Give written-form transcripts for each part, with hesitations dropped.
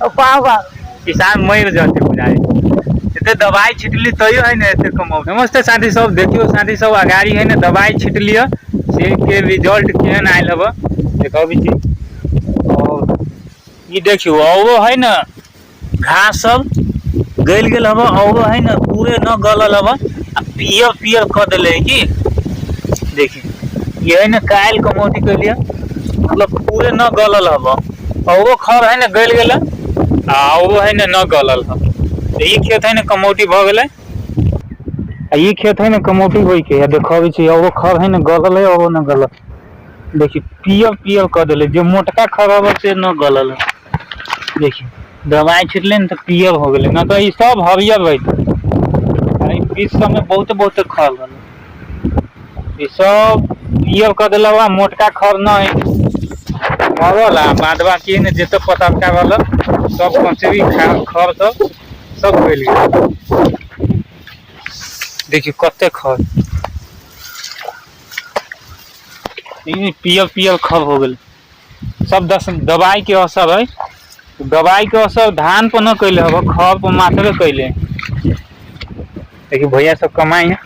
वाह किसान मरि जते बुझाइ एते दवाई छिटली तैयो है ने एते कमाउ। नमस्ते साथी सब, देखियो साथी सब अगाड़ी है ने दवाई छिट लिअ से के रिजल्ट केहन आयल हब देखबी छी। और ई देखियो औरो है ने घास सब गलि गेल हब, औरो है ने पूरे न गलल हब आ पियर पियर कऽ देले है की। देखियो ये है ने काल्हि कमौटी कैलिए मतलब पूरे न गलल हब, औरो खर है ने गलि गेल आ औरो है ने न गलल हब। तऽ ई खेत है ने कमौटी भऽ गेलै आ ई खेत है ने कमौटी होइके आ देखबै छी औरो खर है ने गलल है औरो न गलल। देखियो पियर पियर कऽ देले, जे मोटका खर हब से न गलल है। देखियो दवाई छिटले ने तऽ पियर हो गेलै, न तऽ ई सब हरियर रहतै। आ ई बीच सबमे बहुते बहुते खर रहलै, ई सब पियर कऽ देलक आ मोटका खर नहि मरल आ बाद बाकी ने जते पतरका रहल सब कचरी खर सब सब गलि गेल। देखियो कते खर ई पियर पियर खर हो गेल सब। दस दवाई के असर है, दवाई के असर धान पर न कैले हब, खर पर मात्रे कैले। देखिए भैया सब कमाई है,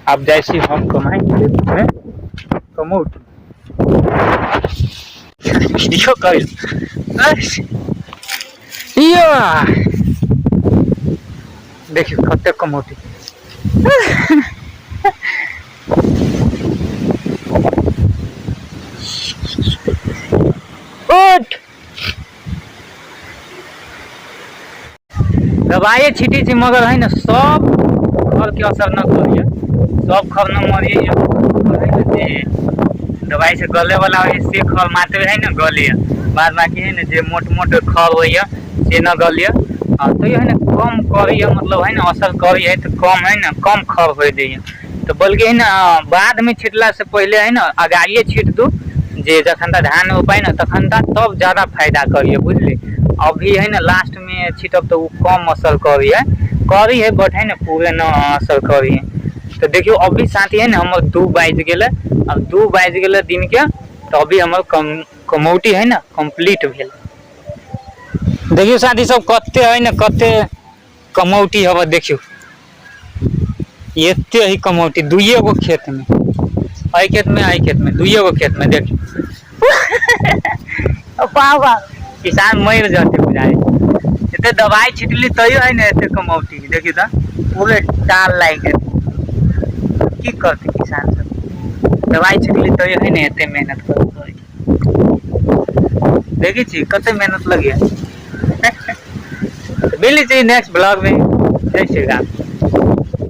अब जाइ छी हम कमाई खेत में कमौट वीडियो कर देखियो कते कमौटी। उठ दवाइए छिटी छी मगर है ने सब खर के असर न करिए, सब खर न मरिए। जे दवाई से गले वाला होइए से खर मात्र है ने गलिए, बाद बाकी है ने जे मोट मोट खर होइए से न गलिए। आ तैयो है ने कम करिए, मतलब है ने असर करिए तऽ कम है ने कम खर होइ दैए। तऽ बल्कि है ने बाद में छिटला से पहले है ने अगाड़िए छीट दू, जे जखन तक धान रोपाइ ने तखन तक तब ज्यादा फायदा करिए बुझली। अभी है ने लास्ट में छिटब तऽ ओ कम असर करिए, करी है बट है ने पूरे न असर करिए। तऽ देखियौ अभी साथी है ने हमर 2 बाजि गेलै, अब 2 बाजि गेलै दिन के, तऽ अभी हमर कमौटी है ने कम्प्लीट भेल। देखियौ साथी सब कते है ने कते कमौटी हब, देखियौ एते ही कमौटी दुइये गो खेत में, एहि खेत में एहि खेत में दुइये गो खेत में। देखियौ वाह वाह किसान मरि जते बुझाइ एते दवाई छिटली तैयो है ने एते कमौटी। देखियौ तऽ पूरे टाल लागि गेल, की करतै किसान सब, दवाई छिटली तैयो है ने एते मेहनत करऽ पड़ै। देखै छी कते मेहनत लगैया। मिलै छी नेक्स्ट ब्लॉग में, जय श्री राम।